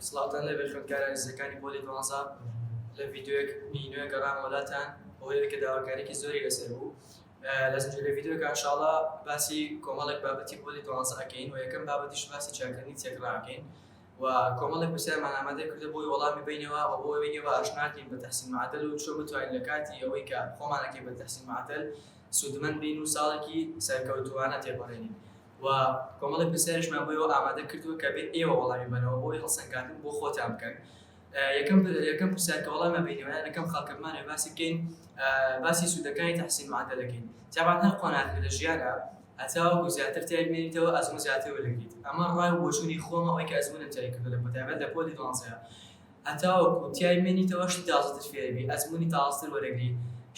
سڵاوتان لێبێ خوێندکارە ئازیزەکانی پۆلی دوانزە لە ڤیدیۆیەک نوێ گەڕامەوە لاتان بەهۆی کە داواکاریکی زۆری لەسەر بوو لە زنجیرە ڤیدیۆکە ئینشاڵا باسی کۆمەڵێک بابەتی پۆلی دوانزە ئەکەین و یەکەم بابەتیش باسی چاکردنی تێکڕا ئەکەین و کۆمەڵێک پرسیارمان ئامادە کردە بۆی وەڵامی بینەوە و بۆ ئەوەی ئێوە ئاشناکەین بە تحسین معدل و چۆن بتوانین لە کاتی ئەوەی کە خۆمانەکەین بە تحسین معدل سوودمەند بین و ساڵێکی سەرکەوتووانە تێپەڕێنین و کۆمەڵێک پرسیاریشمان بۆ ئێوە ئامادە کردووە کە بێ ئێوە وەڵامی بەنەوە بۆی هەڵسەنگاندن بۆ خۆتان بکەن. یەکەم یەکەم پرسیار کە وەڵامی بینەوە یان یەکەم خاڵ کە بمانەوێ باسی بکەین باسی سوودەکانی تحسین معدل دەکەین. تابان هەر قۆناغێک لە ژیانە هەتاوەکو زیاتر تیای بمێنیتەوە ئەزموون زیاتر وەردەگریت. ئەمە ڕای و بۆچوونی خۆمە ئەوەی کە ئەزموونم تیای کردووە لە بەتایبەت لە پۆلی دوانزەیە. هەتاوەکو تیای بمێنیتەوە شتی تازەتر فێربی، ئەزموونی تازەتر وەرەگری،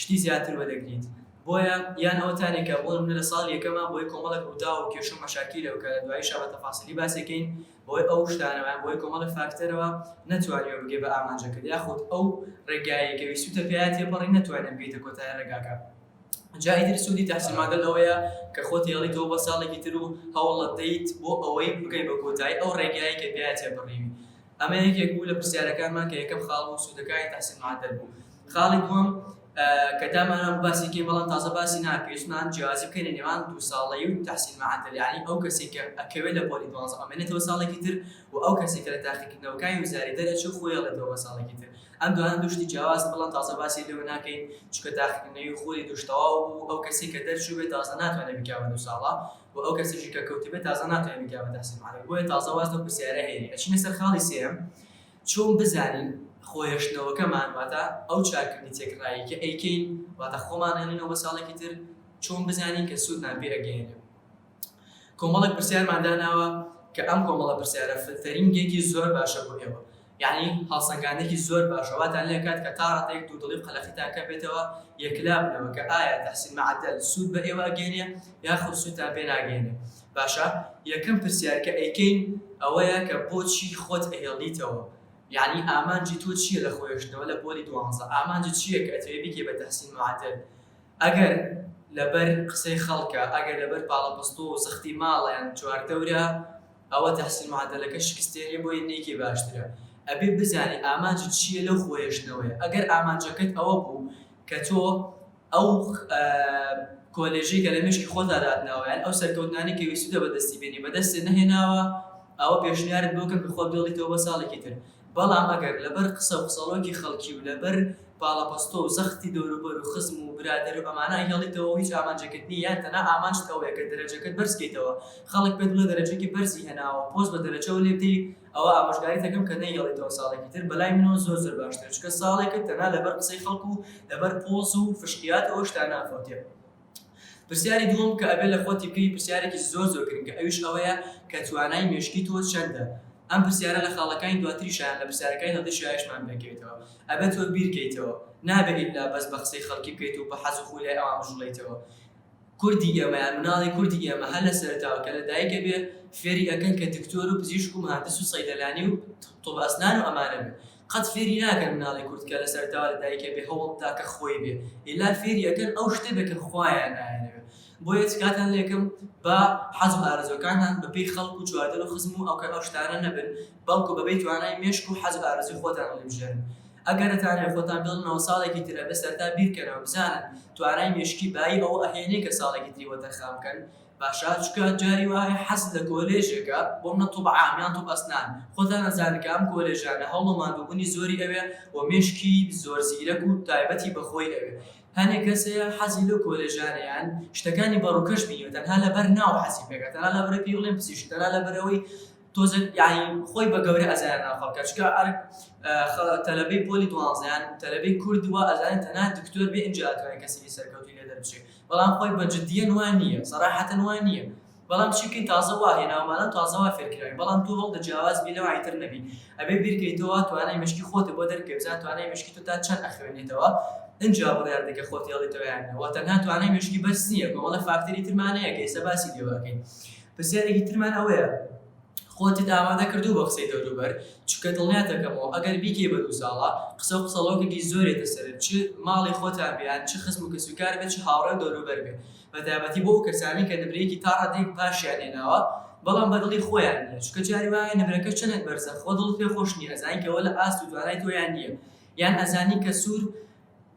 شتی زیاتر وەدەگریت. بۆیە یان ئەوەتانێ کە بۆ نمونە لە ساڵی یەکەما بۆی کۆمەڵێک ڕووداو و کێشە و مەشاکیلەوە کە لە دواییشا بە تەفاسیلی باسی ئەکەین بەهۆی ئەو شتانەوە یان بەهۆی کۆمەڵێک فاکتەرەوە نەتوانیوە بگەی بە ئامانجەکەت یاخود ئەو ڕێگایەی کە ویستوتە پێیا تێپەڕی نەتوانیە بگەیتە کۆتایی ڕێگاکە. جا ئیتر سوودی تحسین معدل ئەوەیە کە خۆت هێڵیتەوە بۆ ساڵێکی تر و هەوڵەدەیت بۆ ئەوەی بگەی بە کۆتایی ئەو ڕێگایەی کە پێیا تێپەڕیوی. ئەمە یەکێک بوو لە پرسیارەکانمان کە یەکەم خاڵ بوو سوودەکانی تحسین معدل بوو. خاڵی دووەم کە دامانرا بوو باسی کەین بەڵام تازە باسی نا پێویستمان جیاوازی بکەینە نێوان دوو ساڵەی و تحسین معدل یعنی ئەو کەسێک کە ئەکەوێت لە پۆلی دوانزە ئەمێنێتەوە ساڵێکی تر و ئەو کەسێک کە لە تاقیکردنەوەکانی وزاری دەرەچێ و خۆی ئەڵێتەوە بە ساڵێکی تر ئەم دوانە دوو شتی جیاوازن بەڵام تازە باسی لێوە ناکەین چونکە تاقیکردنەوەی خولی دووش تەواو بوو ئەو کەسێک کە دەرچوو بێت تازە ناتوانێت بکا بە دوو ساڵە و ئەو کەسێکی کە کەوتبێت تازە ناتوانێت بکا بە تحسین معدل بۆیە تازە واز لەو پرسیارە هێنین ئەچینە سەر خاڵی سێیەم چۆن بزانین خۆهێشتنەوەکەمان واتە ئەو چاکردنی تێکڕایی کە ئەیکەین واتە خۆمان ئەنێنەوە بە ساڵێکی تر چۆن بزانین کە سوودمان پێ ئەگەیەنێ کۆمەڵێک پرسیارمان داناوە کە ئەم کۆمەڵە پرسیارە filtering ێکی زۆر باشە بۆ ئێوە یعنی هەڵسەنگاندێکی زۆر باشە واتان لێکات کە تا ڕادەیەک دوودڵی و قەلەقیتان کەم بێتەوە یەکلا بنەوە کە ئایا تحسین معدل سوود بە ئێوە ئەگەیەنێ یاخود سوودتان پێ ناگەیەنێ باشە یەکەم پرسیار کە ئەیکەین ئەوەیە کە بۆچی خۆت ئەهێڵیتەوە یانی ئامانجی تۆ چییە لە خۆهێشتنەوە لە پۆلی دوانزە ئامانجت چییە کە ئەتەوێ بیکەی بە تحسین معدل ئەگەر لەبەر قسەی خەڵکە ئەگەر لەبەر پاڵەپەستۆ و زەختی ماڵە یان چواردەورە ئەوە تحسین معدلەکە شکستێنێ بۆیە نەیکەی باشترە ئەبێ بزانی ئامانجت چییە لەو خۆهێشتنەوەیە ئەگەر ئامانجەکەت ئەوە بوو کە تۆ ئەو کۆلێژەی کە لە مێشکی خۆتا داتناوە یان ئەو سەرکەوتنانەی کە ویستوتە بەدەستی بێنی بەدەستت نەهێناوە ئەوە پێشنیارت بۆ کەم کە خۆت بێڵیتەوە بۆ ساڵێکی تر بەڵام ئەگەر لەبەر قسە و قسەڵۆکی خەڵکی و لەبەر پاڵەپەستۆ و زەختی دەوروبەر و خزم و برادەر و ئەمانە ئەیهێڵیتەوە و هیچ ئامانجێکت نییە یان تەنها ئامانجت ئەوەیە کە دەرەجەکەت بەرز کەیتەوە خەڵک پێت بڵێ دەرەجەکی بەرزی هێناوە پۆز بە دەرەجەوە لێ بدەی ئەوە ئامۆژگاریت ئەکەم کە نەیهێڵیتەوە ساڵێکی تر بەلای منەوە زۆر زۆر باشترە چونکە ساڵێکت تەنها لەبەر قسەی خەڵک و لەبەر پۆز و فشقیات و ئەو شتانە ئەفەوتێ. پرسیاری دووەم کە ئەبێ لە خۆتی بکەی پرسیارێکی زۆر زۆر گرنگە ئەویش ئەوەیە کە توانای مێشکی تۆ چەندە؟ ئەم پرسیارە لە خاڵەکانی دواتریشا یان لە پرسیارەکانی دواتریشا یشمان پێکەوێتەوە ئەبێ تۆ بیرکەیتەوە نابێ ئیلا بەس بە قسەی خەڵکی بکەیت و بە حەز و خولیای ئەوان بجوڵێیتەوە کوردی ئێمە یان مناڵی کوردی ئێمە هەر لە سەرەتاوە کە لە دایک ئەبێ فێری ئەکەن کە دکتۆر و پزیشک و مهندس و صیدلانی و طب اسنان و ئەمانە بێ قەت فێری ناکەن مناڵی کورد کە لە سەرەتاوە لە دایک ئەبێ هەوڵ بدا کە خۆی بێ ئیلا فێری ئەکەن ئەو شتە بێ کە خوایان ئایانەوێ بۆیە تکاتان لێکەم با حەز و ئارەزوەکانتان بە پێی خەڵک و چواردەر و خزم و ئەو ئەو شتانە نەبن بەڵکو بە پێی توانای مێشک و حەز و ئارەزوی خۆتان هەڵیبژێرن ئەگەر ئەتانەوێ خۆتان بێڵنەوە ساڵێکی تر ئەبێ سەرەتا بیرکەنەوە بزانن توانای مێشکی بایی ئەوە ئەهێنێ کە ساڵێکی تری بۆ تەرخان بکەن باشە چونکە جاری وا هەیە حەزت لە کۆلێژێکە بۆ منە طب عام یان طب اسنان خۆتان ئەزانن کە ئەم کۆلێژانە هەوڵ و ماندووبوونی زۆری ئەوێ و مێشکی زۆر زیرەک و تایبەتی بە خۆی ئەوێ هەنێ کەس هەیە حەزی لەو کۆلێژانە یان شتەکانی بە ڕووکەش بینیوە تەنها لەبەر ناو حەزی پێکا تەنها لەبەرئەوەی پێی بڵێن پزیشک تەنها لەبەرئەوەی تۆزێک یانی خۆی بە گەورە ئەزانێ ناو خەڵکە چونکە ئەرک تەلەبەی پۆلی دوانزەیان تەلەبەی کورد وا ئەزانێت تەنها دکتۆر بێ ئینجا ئەتوانێت کەسێکی سەرکەوتوی لێ دەربچێ بەڵام خۆی بە جدیەن وا نییە سەراحەتەن وا نییە بەڵام چی بکەین تازە وا هێناومانە تازە وا فێرکراوین بەڵام تۆ هەوڵدە جیاواز بی لەوانی تر نەبی ئەبێ بیرکەیتەوە توانای مێشکی خۆتە بۆ دەرکەوێ بزان توانای مێشکی تۆ تا چەند ئەخوێنێتەوە ئینجا بڕیار دە کە خۆت هێڵیتەوە یان نا وە تەنها توانای مێشکی بەس نییە کۆمەڵە فاکتەری ترمان هەیە کە ئێستا باسی لێوە ئەکەین پرسیارێکی ترمان ئەوەیە خۆتت ئامادە کردوو بە قسەی دەوروبەر چونکە دڵنیاتەکەمەوە ئەگەر بیکەی بە دوو ساڵە قسە و قسەڵۆکێکی زۆرێتە سەرت چ ماڵی خۆتان بێ یان چ خزم و کەسوکار بێ چ هاوڕێ و دەوروبەر بێ بە تایبەتی بۆ ئەو کەسانەی کە نمرەیەکی تا ڕادەیەک باشیان هێناوە. بەڵام بە دڵی خۆیان نییە چونکە جاری وایە نمرەکە چەندێک بەرزە خۆ دڵت پێ خۆش نییە ئەزانی کە ئەوە لە ئاست و توانای تۆیان نییە یان ئەزانی کە سوور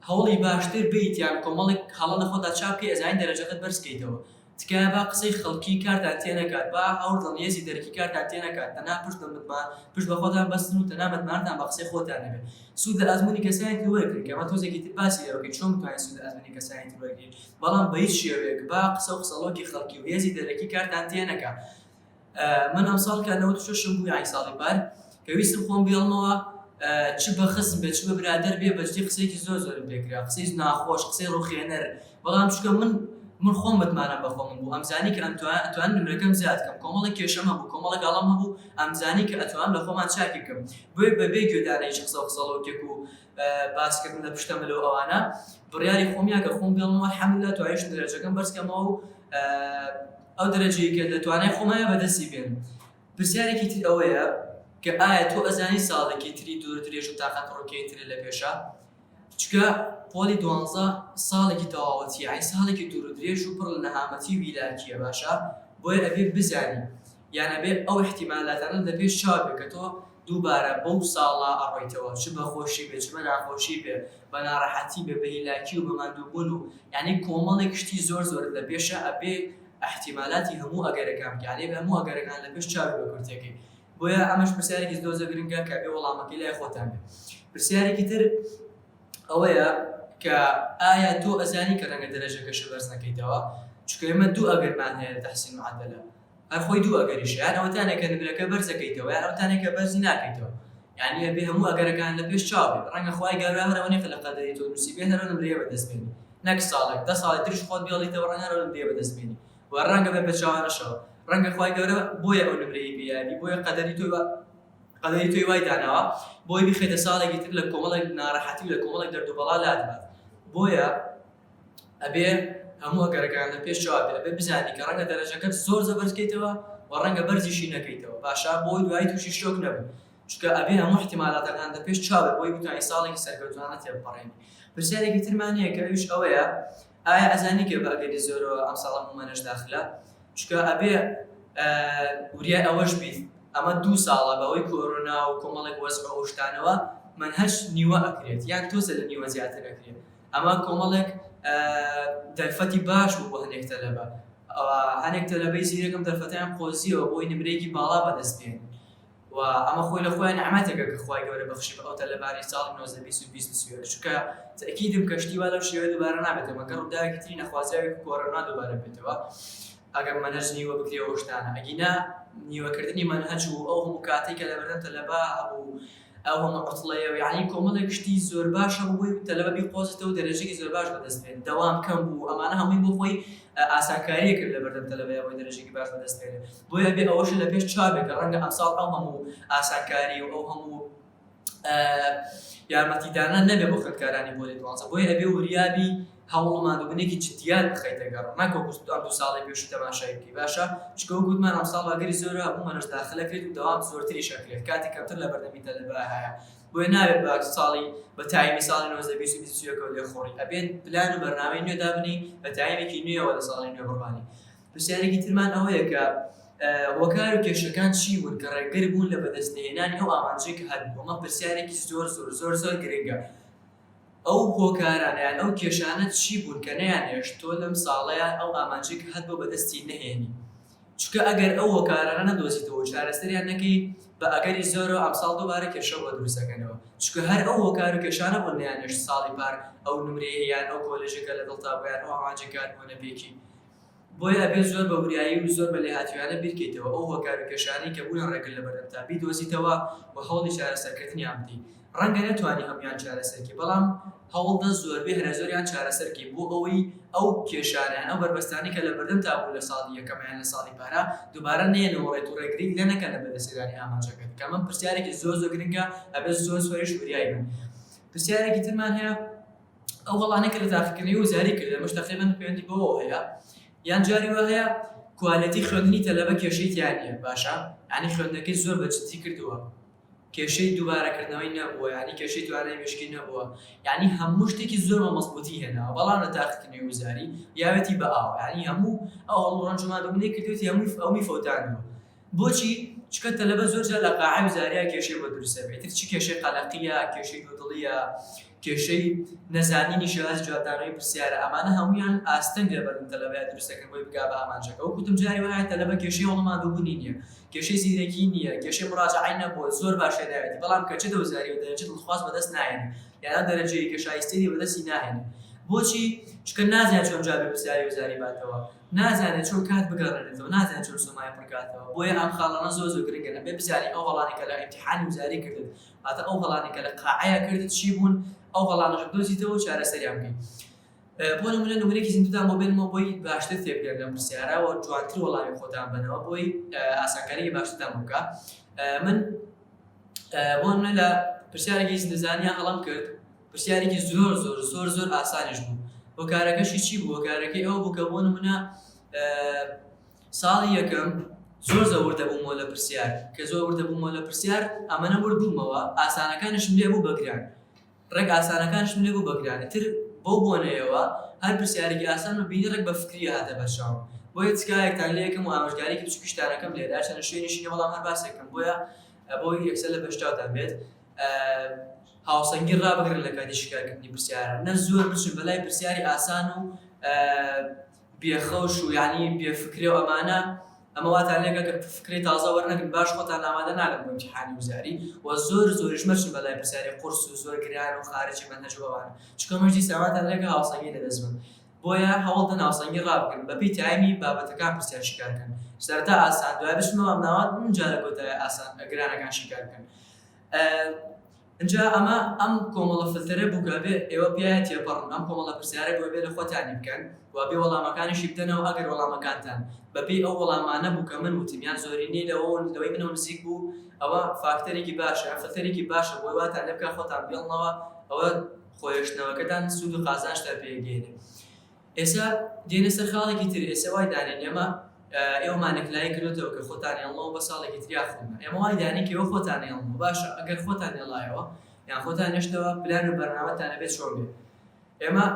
هەوڵی باشتر بیت یان کۆمەڵێک هەڵە لە خۆتا چاک بکەی ئەزانی دەرەجەکەت بەرز کەیتەوە تکایە با قسەی خەڵکی کارتان تێ نەکات با ئەو دڵنیێزی دەرەکی کارتان تێ نەکات تەنها پشت بە متما پشت بە خۆتان بەستن و تەنها متمانەتان بە قسەی خۆتان هەبێت سوود لە ئەزموونی کەسانی تر وەرگرن کە ئەمە تۆزێکی تر باسی لێ بکەین چۆن بتوانین سوود لە ئەزموونی کەسانی تر وەرگرین بەڵام بە هیچ شێوەیەک با قسە و قسەڵۆکی خەڵکی و هێزی دەرەکی کارتان تێ نەکا من ئەمساڵ کە 96م بوو یانی ساڵی پار کە ویستم خۆم بێڵمەوە چ بە خزم بێ چ بە برادەر بێ بەجدی قسەیەکی زۆر زۆرم پێکرا قسەی ناخۆش قسەی ڕوخێنەر بەڵام چونکە من من خۆم متمانەم بە خۆمم بوو ئەمزانی کە ئەمتوان ئەتوان نمرەکەم زیاد کەم کۆمەڵێک کێشەم هەبوو کۆمەڵێک گاڵم هەبوو ئەمزانی کە ئەتوانم لە خۆمان چاکی بکەم بۆیە بەبێ گوێدانە هیچ قسە و قسەڵۆکێک و باسکردن لە پشتە ملەوە ئەوانە بڕیاری خۆم یا کە خۆم بێڵمەوە الحمدلله توانیشم دەرەجەکەم بەرز کەمەوە و ئەو دەرەجەی کە لە توانای خۆمایە بەدەستی بێنم پرسیارێکی تر ئەوەیە کە ئایا تۆ ئەزانی ساڵێکی تری دوور درێژ و تاقەت ڕوکێی ترە لە پێشە چکە پۆلی دوانزە ساڵێکی تەواوەتی یانی ساڵێکی دوور و درێژ و پڕ لە نەهامەتی و هیلاکیە باشە بۆیە ئەبێ بزانی یان ئەبێ ئەو ئیحتیمالاتانە لە پێش چاو بێ کە تۆ دووبارە بەو ساڵە ئەڕۆیتەوە چ بە خۆشی بێ چ بە ناخۆشی بێ بە ناڕەحەتی بێ بە هیلاکی و بە ماندووبوون و یانی کۆمەڵێک شتی زۆر زۆرت لە پێشە ئەبێ ئیحتیمالاتی هەموو ئەگەرەکان بکەی یانی ئەبێ هەموو ئەگەرەکان لە پێش چاوی بە کورتەکەی بۆیە ئەمەش پرسیارێکی زۆر زۆر گرنگە کە ئەبێ وەڵامەکەی لای خۆتان بێ پرسیارێکی تر ئەوەیە کە ئایا تۆ ئەزانی کە ڕەنگە دەرەجەکەشت بەرز نەکەیتەوە چونکە ئێمە دوو ئەگەرمان هەیە لە تەحسین معەدەلە هەر خۆی دوو ئەگەریشە یان ئەوەتانێک کە نمرەکە بەرز ئەکەیتەوە یان ئەوەتانێک کە بەرزی ناکەیتەوە یعنی ئەبێ هەموو ئەگەرەکان لە پێش چاو بێت ڕەنگە خوای گەورە هەر ئەوەنەی کە لە قەدەری تۆ نووسی بێت هەر ئەو نمرەیە بەدەست بێنی نەک ساڵێک دە ساڵی تریش خۆت بێڵیتەوە ڕەنگە هەر ئەو نمرەیە بەدەست بێنی و ڕەنگە بە پێچەوانەشەوە ڕەنگە خوای گەورە بۆیە ئەو نمرەی پێیابی بۆیە قەدەری تۆی قەدەری تۆی وای داناوە بۆی بیخەیتە ساڵێکی تر لە کۆمەڵێک ناڕەحەتی و لە کۆمەڵێک دەرد و بەڵا لادبات بۆیە ئەبێ هەموو ئەگەرەکان لە پێش چاو بێ ئەبێ بزانی کە ڕەنگە دەرەجەکەت زۆر زۆر بەرز کەیتەوە و ڕەنگە بەرزیشی نەکەیتەوە باشە بۆی دوایی تووشی شۆک نەبن چونکە ئەبێ هەموو احتیمالاتەکان لە پێش چاو بێ بۆی بتوانی ساڵێکی سەرکەوتوانە تێبپەڕێنی پرسیارێکی ترمان هەیە کە ئەویش ئەوەیە ئایا ئەزانی کە بە ئەگەری زۆرەوە ئەمساڵ هەموو مەنەش داخلە چونکە ئەبێ وریای ئەوەش بیت ئەمە دوو ساڵە بەهۆی کۆرۆنا و کۆمەڵێک وەزع و ئەو شتانەوە مەنهەج نیوە ئەکرێت یان تۆزە لە نیوە زیاتر ئەکرێت ئەمە کۆمەڵێک دەرفەتی باش بوو بۆ هەنێک تەلەبە هەنێک تەلەبەی زیرەکەم دەرفەتیان قۆزیەوە بۆی نمرەیەکی باڵا بەدەست بێنن و ئەمە خۆی لە خۆیان نعمەتێکە کە خوای گەورە بەخشی بە ئەو تەلەبانەی ساڵی 19 20 و 20 21 چونکە تەئکیدم کە شتی وا لەو شێوەیە دووبارە نابێتەوە مەگەر ڕووداوێکی تری نەخوازراوی کۆرۆنا دووبارە بێتەوە ئەگەر مەنهەج نیوە بکرێ ئەو شتانە ئەگینا نیوەکردنی مەنهەج و ئەو هەموو کاتەی کە لەبەردەم تەلەبا هەبوو ئەو هەموو عوتڵەیە و یعنی کۆمەڵێک شتی زۆر باش هەبوو بۆی تەلەبە بیقۆزێتەوە و دەرەجەیەکی زۆر باش بەدەست بێنێ دەوام کەم بوو ئەمانە هەمووی بۆ خۆی ئاسانکارییە کرد لەبەردەم تەلەبەیا بۆی دەرەجەیەکی باش بەدەست بێنێ بۆیە ئەبێ ئەوەش لە پێش چاو بێ کە ڕەنگە ئەمساڵ ئەو هەموو ئاسانکاری و ئەو هەموو یارمەتیدانە نەبێ بۆ خوێندکارانی پۆلی دوانزە بۆیە ئەبێ وریابی هەوڵ و ماندووبوونێکی جدیات بخەیتە گەڕ نەک وەکو ئەم دوو ساڵەی پێشوو تەماشای بکەی باشە چونکە وەک وتمان ئەمساڵ ئەگەری زۆرە هەموو مەنهەج داخل ئەکرێت و دەوام زۆرتریش ئەکرێت کاتی کەمتر لە بەردەمی تەلەبە هەیە بۆیە نابێت بە ساڵی بە time ی ساڵی 19 20 و 21 لێخۆڕی ئەبێت پلان و بەرنامەی نوێ دابنی بە time ێکی نوێەوە لە ساڵی نوێ بڕوانی پرسیارێکی ترمان ئەوەیە کە هۆکار و کێشەکان چی بوون کە ڕێگر بوون لە بەدەستنەهێنانی ئەو ئامانجەی کە هەتبوو؟ ئەمە پرسیارێکی زۆر زۆر زۆر زۆر گرنگە. ئەو هۆکارانە یان ئەو کێشانە چی بوون کە نەیانهێشت تۆ لەم ساڵەیا ئەو ئامانجەی کە هەتبوو بەدەستی نەهێنی؟ چونکە ئەگەر ئەو هۆکارانە نەدۆزیتەوە و چارەسەریان نەکەی بە ئەگەری زۆرەوە ئەمساڵ دووبارە کێشە بۆ دروست ئەکەنەوە چونکە هەر ئەو هۆکار و کێشانە بوون نەیانهێشت ساڵی پار ئەو نمرەیە یان ئەو کۆلێژەی کە لە دڵتا بوو یان ئەو ئامانجەی کە هەتبوو نەپێکی. بۆیە ئەبێت زۆر بە وریایی و زۆر بە لێهاتوویانە بیرکەیتەوە ئەو هۆکار و کێشانەی کە بوونە ڕێگر لەبەردەمتا بیدۆزیتەوە و هەوڵی چارەسەرکردنیان بدەیت. ڕەنگە نەتوانی هەموویان چارەسەرکەی بەڵام هەوڵدە زۆربەی هەرەزۆریان چارەسەرکەی بۆ ئەوەی ئەو کێشانە یان ئەو بەربەستانەی کە لەبەردەمتا بوون لە ساڵی یەکەم یان لە ساڵی پارا دووبارە نەیەنەوە ڕێت و ڕێگریت لێ نەکەن لە بەدەستهێنانی ئامانجەکەت کە ئەمە پرسیارێکی زۆر زۆر گرنگە ئەبێت زۆر زۆریش وریای بن. پرسیارێکی ترمان هەیە ئەو هەڵانەی کە لە تاقیکردنەوەی وزاری کرد ئەمەش تەقریبەن پەیوەندی بەوەوە هەیە یان جاری وا هەیە quality خوێندنی تەلەبە کێشەی تیا نییە باشە یعنی خوێندنەکەی زۆر بە جدی کردووە کێشەی دووبارەکردنەوەی نەبووە یعنی کێشەی توانای مێشکی نەبووە یعنی هەموو شتێکی زۆر بە مەزبووتی هێناوە بەڵام لە تاقیکردنەوەی وزاری یاوێتی بە ئاو یعنی هەموو ئەو هەوڵ و ڕەنج و ماندووبوونەی کردوویەتی هەمووی ئەومی فەوتاندووە. بۆچی؟ چونکە تەلەبە زۆر جار لە قاعەی وزاریا کێشەی بۆ دروست ئەبێ ئیتر چ کێشەی قەلەقیە، کێشەی دوودڵیە، کێشەی نەزانینی شێوازی جوابدانەوەی پرسیارە، ئەمانە هەموویان ئاستەنگ لە بەردەم تەلەبەیا دروست دەکەن بۆی بگا بە ئامانجەکە. وەک وتم جاری وایە تەلەبە کێشەی هەوڵ و ماندووبوونی نییە، کێشەی زیرەکی نییە، کێشەی مراجەعەی نەبووە، زۆر باش هێناوێتی، بەڵام کە چێتە وزاریەوە دەرەجەی دڵخواز بەدەست ناهێنێ یان ئەو دەرەجەیەی کە شایستەیە بەدەستی ناهێنێ. بۆچی؟ چونکە نازانێ چۆن جوابی پرسیاری وزاری باتەوە. نازانێت چۆن کات بگەڕێنێتەوە، نازانێت چۆن سۆمای پڕکاتەوە، بۆیە ئەم خاڵانە زۆر زۆر گرنگن، ئەبێ بزانی ئەو هەڵانەی کە لە ئیمتیحانی وزاری کردت، واتە ئەو هەڵانەی کە لە قاعەیا کردت چی بوون، ئەو هەڵانەش بدۆزیتەوە و چارەسەریان بکەیت. بۆ نمونە نمونەیەکی زیندووتان بۆ بێنمەوە بۆی باشتر تێبگەن لەم پرسیارە و جوانتر وەڵامی خۆتان بەنەوە بۆی ئاسانکاریی باشترتان بۆ بکا. من بۆ نمونە لە پرسیارێکی زیندەزانیان هەڵەم کرد، پرسیارێکی زۆر زۆر زۆر زۆر ئاسانیش بوو هۆکارەکەشی چی بوو هۆکارەکەی ئەو بوو کە بۆ نمونە ساڵی یەکەم زۆر زۆر وردە بوومەوە لە پرسیار کە زۆر وردە بوومەوە لە پرسیار ئەمەنە ورد بوومەوە ئاسانەکانیشم لێ بوو بەگران ڕێک ئاسانەکانیشم لێ بوو بەگران تر بەو بۆنەیەوە هەر پرسیارێکی ئاسان بینی ڕێک بە فکری هاتە بەرچاوم بۆیە تکایەکتان لێ یەکەم و ئامۆژگاریکی بچووکیشتانەکەم لێرە چەند شوێنیشی نیە بەڵام هەر باسێکم بۆیە بۆی یەکسەر لە پێشچاوتان بێت هاوسەنگی ڕابگرن لە کاتی شیکارکردنی پرسیارە نە زۆر بچن بەلای پرسیاری ئاسان و بێخەوش و یعنی بێفکرێ و ئەمانە ئەمە واتان لێکە کە فکری تازە وەرنەگرن باش خۆتان ئامادە ناکەن بۆ ئیمتیحانی وزاری و زۆر زۆریش مەچن بەلای پرسیاری قورس و زۆر گران و خارجی مەنهەج و ئەوانە چونکە ئەمەش دیسان واتان لێکە هاوسەنگی لەدەست بن بۆیە هەوڵدەن هاوسەنگی ڕابگرن بەپێی time ی بابەتەکان پرسیار شیکار کەن سەرەتا ئاسان دوای بچنەوە ئەمناوات ئینجا لە کۆتایی ئاسان گرانەکان شیکار بکەن ئینجا ئەمە ئەم کۆمەڵە فلتەرە بوو کە بێ ئێوە پیایە تێپەڕن ئەم کۆمەڵە پرسیارە بۆ بێ لە خۆتانی بکەن و بێ وەڵامەکانیشی بدەنەوە ئەگەر وەڵامەکانتان بەپێی ئەو وەڵامانە بوو کە من وتم یان زۆرینەی لەوە لەوەی منەوە نزیک بوو ئەوە فاکتەرێکی باشە فلتەرێکی باشە بۆی واتان لێ بکا خۆتان بێڵنەوە ئەوە خۆهێشتنەوەکەتان سوود و قازانجتان پێگەیەنێ ئێستا دێنە سەر خاڵێکی تر ئێستا وای دانێن ئێمە ئێوەمان یەکلایی کردوتەوە کە خۆتان هێڵنەوە بە ساڵێکی تر یاخود نا ئێمە وای دانێن کە ئێوە خۆتان هێڵنەوە باشە ئەگەر خۆتان هێڵایەوە یان خۆتان هێشتەوە پلان و بەرنامەتان ئەبێت چۆن بێ ئێمە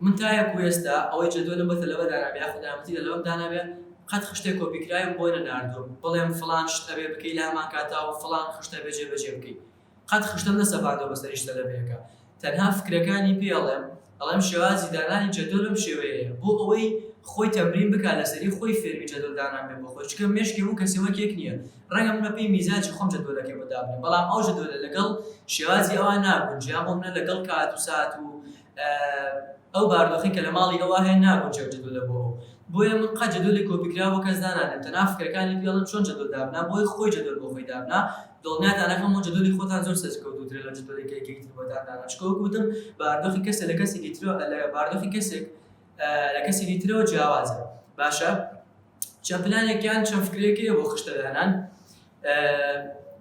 من تا یەک و ئێستا ئەوەی جەدوەلم بۆ تەلەبە دانابێ یاخود یارمەتی تەلەبەم دانابێ قەت خشتێک کۆپی کراویم بۆ نەناردووە بڵێم فڵان شت ئەبێ بکەی لە هەمان کاتا و فڵان خشتە بێ جێبەجێ بکەی قەت خشتەم نەسەپاندوە بەسەر هیچ تەلەبەیەکا تەنها فکرەکانی پێ ئەڵێم ئەڵێم شێوازی دانانی جەدۆل بەم شێوەیەیە بۆ ئەوەی خۆی تەمرین بکا لەسەری خۆی فێربی جەدۆل دانان بێ بۆ خۆی چونکە مێشکی هەموو کەسێ وەک یەک نییە ڕەنگە من بەپێی میزاجی خۆم جەدۆلەکەی بۆ دابنێم بەڵام ئەو جەدۆلە لەگەڵ شێوازی ئەوان ناگونجێ یان بۆ منە لەگەڵ کات و سات و ئەو باردۆخەی کە لە ماڵی ئەوا هەیە ناگونجێ ئەو جەدۆلە بۆ ئەو بۆیە من قەت جەدۆلی کۆپیکراو بۆ کەس دانانێم تەنها فکرەکانی پێ ئەڵێم چۆن جەدۆل دابنا بۆی خۆی جەدۆل بۆ خۆی دابنا دڵنیاتان ئەکەم ئەو جەدۆلی خۆتان زۆر سەرکەوتووترە لەو جەدۆلەی کە یەکێکی تر بۆتان دانا چونکە وەک وتم باردۆخی کەسێ لە کەسێکی ترەوە لە باردۆخی کەسێک لە کەسێکی ترەوە جیاوازە باشە چەند پلانێک یان چەند فکرێک هەیە بۆ خشتە دانان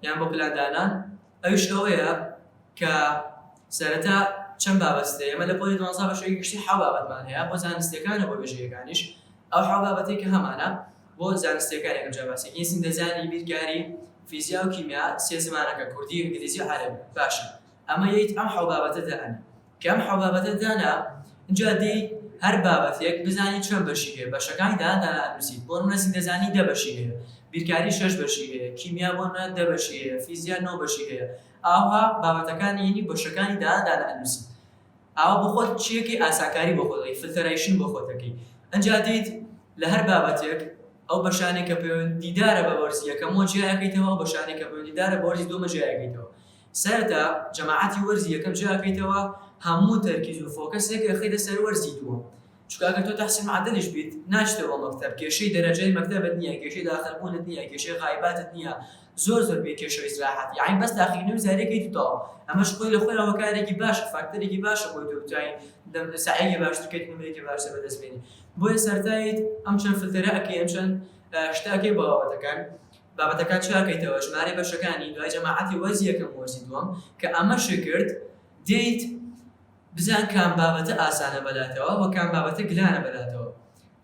یان بۆ پلان دانان ئەویش ئەوەیە کە سەرەتا چەند بابەت هەیە ئێمە لە پۆلی دوانزە بە شێوەیەکی گشتی حەو بابەتمان هەیە بۆ زانستیەکان و بۆ وێژەیەکانیش ئەو حەو بابەتەی کە هەمانە بۆ زانستیەکان یەکەم جار باسی ئەکەین زیندەزانی بیرکاری فیزیا و کیمیا سێ زمانەکە کوردی ئینگلیزی و عەرەبی باشە ئەمە یەیت ئەم حەو بابەتە دائەنێ کە ئەم حەو بابەتە دانا ئینجا دێیت هەر بابەتێک بزانی چەند بەشی هەیە بەشەکانی دانا دانا ئەنووسیت بۆ نمونە زیندەزانی دە بەشی هەیە بیرکاری شەش بەشی هەیە کیمیا بۆ نمونە دە بەشی هەیە فیزیا نۆ بەشی هەیە ئاوها بابەتەکانی یەنی بەشەکانی دانە دانە ئەنووسیت ئاوا بۆ خۆت چیەکەی ئاسانکاری بۆ خۆت ئەکەی filtration بۆ خۆت ئەکەی ئەنجا دێیت لە هەر بابەتێک ئەو بەشانەی کە پەیوەندیدارە بە وەرزی یەکەمەوە جیاکەیتەوە ئەو بەشانەی کە پەیوەندیدارە بە وەرزی دووەمە جیاکەیتەوە سەرەتا جەماعەتی وەرزی یەکەم جیاکەیتەوە هەموو تەرکیز و focus ێک ئەخەیتە سەر وەرزی دووەم چونکە ئەگەر تۆ تەحسیل معەدەلیش بیت ناچیتەوە مەکتەب کێشەی دەرەجەی مەکتەبت نییە کێشەی داخل بوونت نییە کێشەی غایباتت نییە زۆر زۆر بێ کێشە و ئیسراحەتی یەعنی بەس تاقیکردنەوەی زاریەکەی تو تەواو ئەمەش خۆی لە خۆیەوە هۆکارێکی باشە فاکتەرێکی باشە بۆی تۆ بتوانی سەعیەکی باشتر بکەیت نمرەیەکی باشتر بەدەست بێنی بۆیە سەرەتایت ئەم چەند فلتەرە ئەکەی ئەم چەند شتە ئەکەی بۆ بابەتەکان بابەتەکان چاکەیتەوە ژمارەی بەشەکانی دوای جەماعەتی وەرزی یەکەم وەرزی دووەم کە ئەمەشی کرد دێیت بزان کام بابەتە ئاسانە بەلاتەوە وە کام بابەتە گرانە بەلاتەوە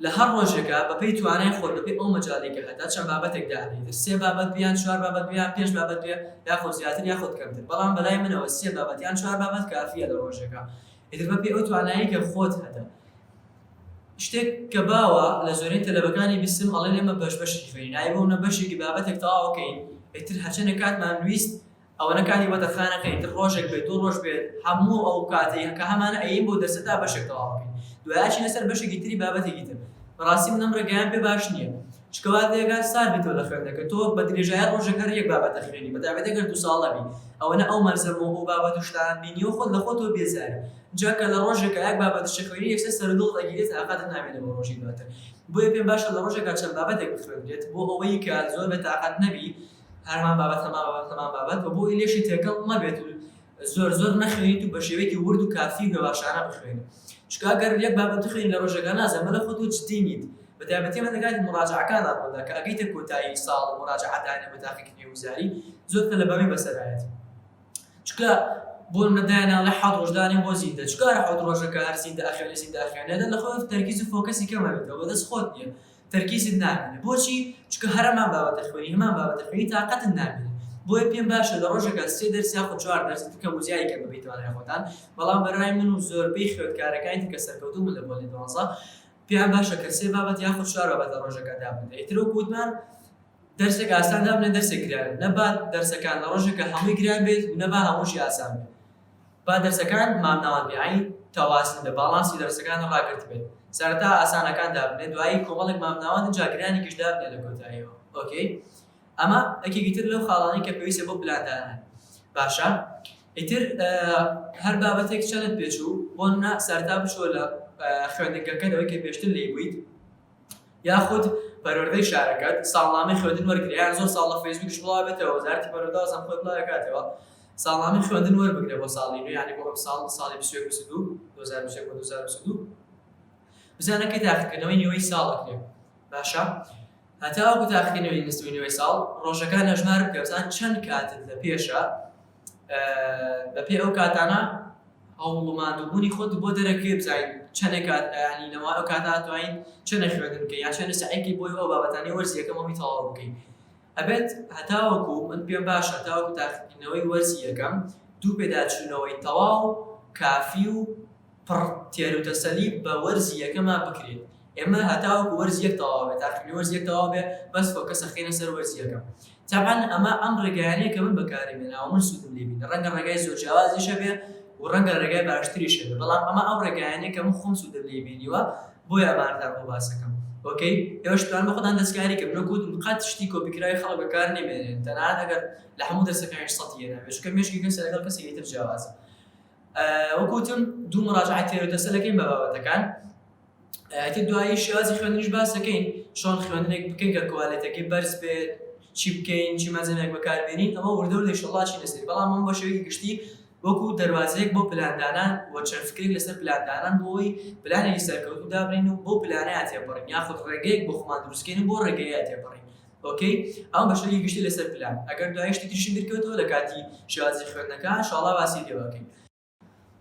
لە هەر ڕۆژێکا بەپێی توانای خۆت بەپێی ئەو مەجالەی کە هەتە چەند بابەتێک دائەنێیت سێ بابەت بێ یان چوار بابەت بێ یان پێنج بابەت بێ یاخود زیاتر یاخود کەمتر بەڵام بەلای منەوە سێ بابەت یان چوار بابەت کافیە لە ڕۆژێکا ئیتر بەپێی ئەو توانایەی کە خۆت هەتە. شتێک کە باوە لە زۆرینەی تەلەبەکانی بیستم ئەڵێن ئێمە بەش بەشی خوێنین ئای بۆ منە بەشێکی بابەتێک تەواو کەین ئیتر هەرچەندێک کاتمان ویست ئەوەنە کاتی بۆ تەرخان نەکەین ئیتر ڕۆژێک بێت دوو ڕۆژ بێت هەموو ئەو کاتەی کە هەمانە ئەیین بۆ دەرسە تا بەشێک تەواو بکەین دوای ئەچینە سەر بەشێکی تری بابەتێکی تر بەڕاستی من ئەم ڕێگایەم پێ باش نییە چونکە وا دەکات سارد بیتەوە لە خوێندنەکە تۆ بە درێژایی ڕۆژێک هەر یەک بابەت ئەخوێنی بەتایبەتی ئەگەر دوو ساڵە بی ئەوەنە ئەو مەلزەمە و ئەو بابەت و شتانەت بینیوە خۆت لە خۆتەوە بێزاری جا کە لە ڕۆژێکا یەک بابەتیش ئەخوێنی یەکسەر سەر و دڵت ئەگیرێت تاقەتت نامێنێ بۆ ڕۆژی دواتر بۆیە پێم باشە لە ڕۆژێکا چەند بابەتێک بخوێنرێت بۆ ئەوەی کە زۆر بێ تاقەت نەبی هەرمان بابەت هەمان بابەت هەمان بابەت و بۆ ئەوەی لێشی تێکەڵ نەبێت و زۆر زۆر نەخوێنیت و بە شێوەیەکی ورد و کافی و هێواشانە بخوێنی چونکە ئەگەر یەک بابەت بخوێنی لە ڕۆژێکا نازانم لە خۆت و جدی نیت بە تایبەتی ئەمە لە کاتی مراجعەکاندا ڕوودا کە ئەگەیتە کۆتایی ساڵ و مراجعە دانێ بۆ تاقیکردنەوەی وزاری زۆر تەلەبەمەی بەسەرایەت چونکە بۆ نمونە دایان ئەڵێ حەوت ڕۆژ دانێن بۆ زیندە چونکە هەر حەوت ڕۆژەکە هەر زیندە ئەخوێنێ زیندە ئەخوێنێ لە خۆت تەرکیز و focus ی کەم ئەبێتەوە بەدەست خۆت نییە تەرکیزت نامێنێ بۆچی چونکە هەر هەمان بابەت ئەخوێنی هەمان بابەت ئەخوێنی تاقەتت نامێنێ بۆیە پێم باشە لە ڕۆژێکا سێ دەرس یاخود چوار دەرس کەم و زیای کەن بەپێی توانای خۆتان بەڵام بەرای من و زۆربەی خوێندکارەکانی تر کە سەرکەوتوو بوون لە پۆلی دوانزە پێیان باشە کە سێ بابەت یاخود چوار بابەت لە ڕۆژێکا دابنرێ ئیتر وەکو وتمان دەرسێک ئاسان دابنێ دەرسێک گران نە با دەرسەکان لە ڕۆژێکا هەمووی گران بێت و نە با هەمووشی ئاسان بێت با دەرسەکان مامناوەند بێ یانی تەوازن بێ باڵانسی دەرسەکان ڕاگرت بێت سەرەتا ئاسانەکان دابنێ دوایی کۆمەڵێک مامناوەند جا گرانێکیش دابنێ لە کۆتاییەوە okay ئەمە یەکێکی تر لەو خاڵانەی کە پێویستە بۆ پلاندانان باشە ئیتر هەر بابەتێک چەندت پێچوو بۆ نمونە سەرەتا بچۆ لە خوێندنگەکەت ئەوەی کە پێشتر لێی بوویت یاخود پەروەردەی شارەکەت ساڵنامەی خوێندن وەرگرە یان زۆر ساڵ لە فەیسبووکیش بڵاو بێتەوە وەزارەتی پەروەردە وازم خۆی بڵاو دەکاتەوە ساڵنامەی خوێندن وەربگرە بۆ ساڵی نوێ یانی بۆ ئەم ساڵ ساڵی 21 22 2021 بۆ 2022 بزانە کەی تاقیکردنەوەی نیوەی ساڵ ئەکرێ باشە هەتاوەکو تاقیکردنەوەی نسوی نیوەی ساڵ ڕۆژەکان ئەژمار بکە بزان چەند کاتت لە پێشە بەپێی ئەو کاتانە هەوڵ و ماندووبوونی خۆت بۆ دەرەکەوێ بزانین چەندێک کات یانی لەوە ئەو کاتە توانین چەندە خوێندن بکەین یان چەندە سەعی بکەین بۆی ئەو بابەتانەی وەرزی یەکەم هەمووی تەواو بکەین ئەبێت هەتاوەکو من پێم باشە هەتاوەکو تاقیکردنەوەی وەرزی یەکەم دوو پێداچوونەوەی تەواو کافی و پڕ تێروتەسەلی بە وەرزی یەکەما بکرێت ئێمە هەتاوەکو وەرزی یەک تەواو بێت تاقیکردنەوەی وەرزی یەک تەواو بێ بەس focus ئەخەینە سەر وەرزی یەکەم تەبعەن ئەمە ئەم ڕێگایانەیە کە من بەکارم هێناوە من سوودم لێ بینی ڕەنگە ڕێگای زۆر جیاوازیش هەبێ و ڕەنگە ڕێگای باشتریش هەبێ بەڵام ئەمە ئەو ڕێگایانەیە کە من خۆم سوودم لێ بینیوە بۆیە ئەمانەتان بۆ باسەکەم okay ئێوەش توان بە خۆتان دەستکاری کە من وەکو وتم قەت شتی کۆپیکراوی خەڵک بەکار نەمێنێن تەنانەت ئەگەر لە هەموو دەرسەکانیش سەتی هێنابێ چونکە مێشکی کەسێ لەگەڵ کەسێکی تر جیاوازە وەکو وتم دوو مراجعەی تێروتەسەل دەکەین بە بابەتەکان ئیتر دوایی شێوازی خوێندنیش باس دەکەین چۆن خوێندنێک بکەین کە quality ەکەی بەرز بێت چی بکەین چی مەزنێک بەکاربێنین ئەمە وردە و لەشەڵا چی لەسەر بەڵام ئەم بە شێوەیەکی گشتی وەکو دەروازەیەک بۆ پلاندانان و چەند فکرێک لەسەر پلاندانان بۆ ئەوەی پلانێکی سەرکەوتوو دابنین و بۆ پلانەیە تێپەڕین یاخود ڕێگەیەک بۆ خۆمان دروستکەین و بۆ ڕێگەیە تێپەڕین okay ئەمە بە شێوەیەکی گشتی لەسەر پلان ئەگەر دوایی شتی تریشم بیرکەوتەوە لە کاتی شێوازی خوێندنەکە ئینشاڵڵا باسی لێوە ئەکەین.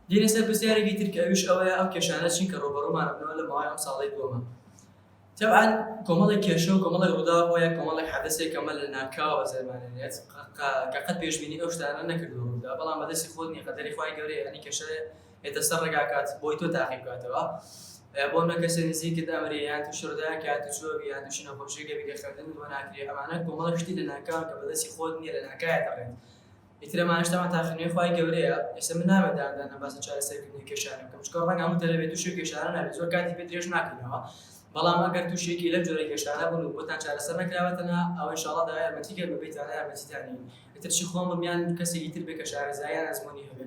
دێینە سەر پرسیارێکی تر کە ئەویش ئەوەیە ئەو کێشانە چین کە ڕووبەڕوومان ئەبنەوە لە ماوەی ئەم ساڵەی دووەمە تەبعەن کۆمەڵێک کێشە و کۆمەڵێک ڕووداو هەیە کۆمەڵێک حەدەسێک کەمە لە ناکاوە بەسەرمانێت کە قەت پێشبینی ئەو شتانە نەکردووە ڕوودا بەڵام بەدەستی خۆت نییە قەدەری خوای گەورەیە یانی کێشە یێتە سەر ڕێگاکات بۆی تۆ تاقی بکاتەوە بۆ نە کەسێ نزیکت ئەمرێ یان تووشی ڕووداوێک یان تووشی بی یان تووشی نەخۆشییەکە بی کە خوێندنت بۆ ناکرێ ئەمانە کۆمەڵێک شتی لەناکاون کە بەدەستی خۆت نییە لەناکاوە دەڕێت ئیتر ئەمانەش تەمان تاقیکردنەوەی خوای گەورەیە ئێستا من نامەوێت دانە دانە باسی چارەسەرکردنی کێشانە بکەم چونکە ڕەنگە هەموو تەلەبێ تووشی ئەو کێشانە نەبێت زۆر کاتی پێ درێژ ناکەینەوە بەڵام ئەگەر تووشێکی لەم جۆرە کێشانە بوون و بۆتان چارەسەر نەکراوەتەنە ئەوە ئینشاڵڵا داوای یارمەتی کەن بەبێ توانا یارمەتیتان نین ئیتر چی خۆم بم یان کەسێکی تر بێ کە شارەزایی یان ئەزموونی هەبێ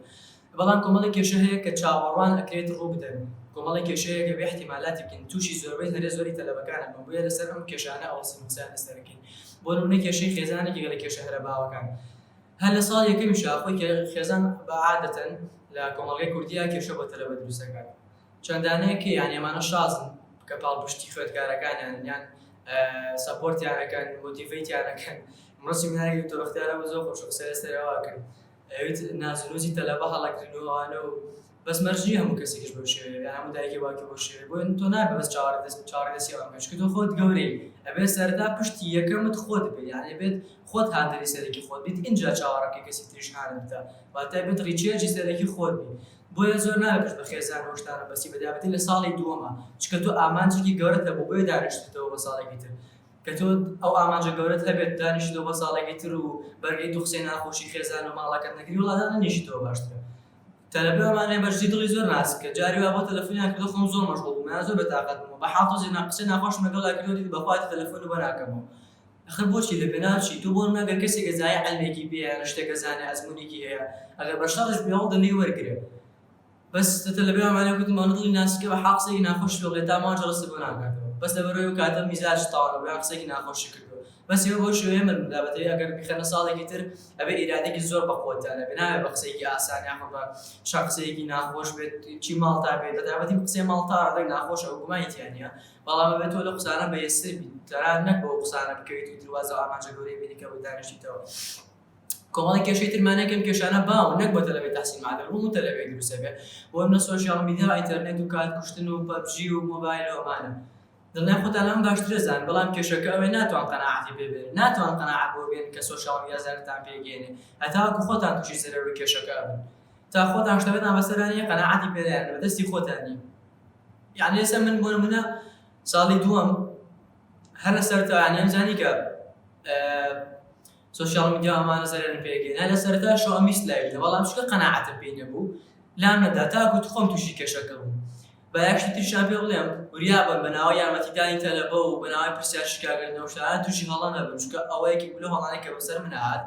بەڵام کۆمەڵێک کێشە هەیە کە چاوەڕوان ئەکرێت ڕوو بدەن کۆمەڵێک کێشە هەیە کە بێ ئیحتیمالاتی بکەین تووشی زۆربەی هەرە زۆری تەلەبەکان ئەبن بۆیە لەسەر ئەم کێشانە ئەوەستین و قسەیان لەسەر ئەکەین بۆ نموونە کێشەی خێزان یەکێکە لە کێشە هەرە باوەکان هەر لە ساڵی یەکەمیشا خۆی کە خێزان بە عادەتەن لە کۆمەڵگەی کوردیا کێشە بۆ تەلەبە دروست دەکات چەند دانەیەک کە یان ئەمانە شازن کە پاڵپشتی خوێندکارەکانیان یان support یان ئەکەن motivate یان ئەکەن ئەمڕۆ سیمینارێکی دکتۆر بەختیار هەبوو زۆر خۆش قسەی لەسەر ئەوە کرد ئەویت نازنوزی تەلەبە هەڵەگرن و ئەوانە و بەس مەرج نییە هەموو کەسێکیش بەو شێوەیە بێ هەموو دایکی باوکی بەو شێوەیە بۆیە تۆ نابێ بەس چاوەڕێ دەست چاوەڕێ دەستی ئەوان بکەی چونکە تۆ خۆت گەورەی ئەبێ سەرەتا پشتی یەکەمت خۆت بێ یانی ئەبێت خۆت هاندەری سەرەکی خۆت بیت ئینجا چاوەڕێ بکەی کەسی تریش هانت بدا واتە ئەبێت recharge ی سەرەکی خۆت بی. بۆیە زۆر نابێ پشت بە خێزان و شتانە بەستی بە تایبەتی لە ساڵی دووەما چونکە تۆ ئامانجێکی گەورەت هەبوو بۆیە دانیشتیتەوە بۆ ساڵێکی تر کە تۆ ئەو ئامانجە گەورەت هەبێت دانیشتیتەوە بۆ ساڵێکی تر و بەرگەی دوو قسەی ناخۆشی خێزان و ماڵەکەت نەگری وەڵا دانەنیشیتەوە باشترە. تەلەبەی ئەمانەیە بەجدی دڵی زۆر ناسکە جاری وا بۆ تەلەفونیان کردوە خۆم زۆر مەشغوڵ بووم یان زۆر بێتاقەت بووم بە حاڵ تۆزێ نا قسەی ناخۆشم لەگەڵا کردوە دیت بەخوا ئیتر تەلەفونت بۆ ناکەمەوە ئەخر بۆچی لە پێناو چی تۆ بۆ نمونە گەر کەسێک ئەزانێ عەلمێکی پێیە یان شتێک ئەزانێ ئەزمونێکی هەیە ئەگەر بە شەڕیش بێ هەوڵدە لێی وەرگرە بەس تەلەبەی ئەمانە گوتم ئەوەنە دڵی ناسکە بە حاڵ قسەیەکی ناخۆشی پێ بڵێ تا ماوە جەڵەسی بۆ ناکاتەوە بەس لەبەرئەوەی ئەو کاتە میزاجی تەواو نەبوو یان قسەیەکی ناخۆشی کردوە بەس ئێوە بەو شێوەیە مەبن دا بەتەوێ ئەگەر بیخەنە ساڵێکی تر ئەبێ ئیرادەیەکی زۆر بەقوەتتان هەبێ نابێ بە قسەیەکی ئاسان یاخود بە چەند قسەیەکی ناخۆش بێت چی ماڵتا بێت بەتایبەتی قسەی ماڵتا ڕێک ناخۆشە ئەو گومانی تیا نییە بەڵام ئەبێت تۆ لەو قسانە بەهێزتر بیت تەنانەت نەک بەو قسانە بکەویت و درواز ئەو ئامانجە گەورەیە بینی کە بۆی دانیشتیتەوە کۆمەڵی کێشەی ترمان هەیە کە ئەم کێشانە باون نەک بۆ تەلەبەی تەحسیل معادل بۆ هەموو تەلەبەیەک دروست ئەبێ بۆ منە social media و ئینتەرنێت و کات کوشتن و PUBG و مۆبایل و ئەمانە دڵنیام خۆتان لەمن باشتر ئەزانن بەڵام کێشەکە ئەوەیە ناتوان قەناعەتی پێ بێنن ناتوان قەناعەت بەوە بێنن کە social media زەرەرتان پێ گەیەنێ هەتاوەکو خۆتان توشی زەرەر و کێشەکە ئەبن تا خۆتان شتەکەتان بەسەرا نیە قەناعەتی پێ نایەنن بە دەستی خۆتان نیە یعنی ئێستا من بۆ نمونە ساڵی دووەم هەر لە سەرەتا یعنی ئەمزانی کە social media ئەمانە زەرەرم پێ گەیەنێ لە سەرەتاشەوە ئەمویست لای بدەم بەڵام چونکە قەناعەتم پێی نەبوو لام نەدا تاکو خۆم تووشی کێشەکە بووم. با یەک شتی تریشتان پێ بڵێم، وریا بن بە ناوی یارمەتیدانی تەلەبە و بە ناوی پرسیار شیکارکردنەوە شتانە تووشی هەڵە نەبن، چونکە ئەوە یەکێک بوو لەو هەڵانەی کە بەسەر منا هات.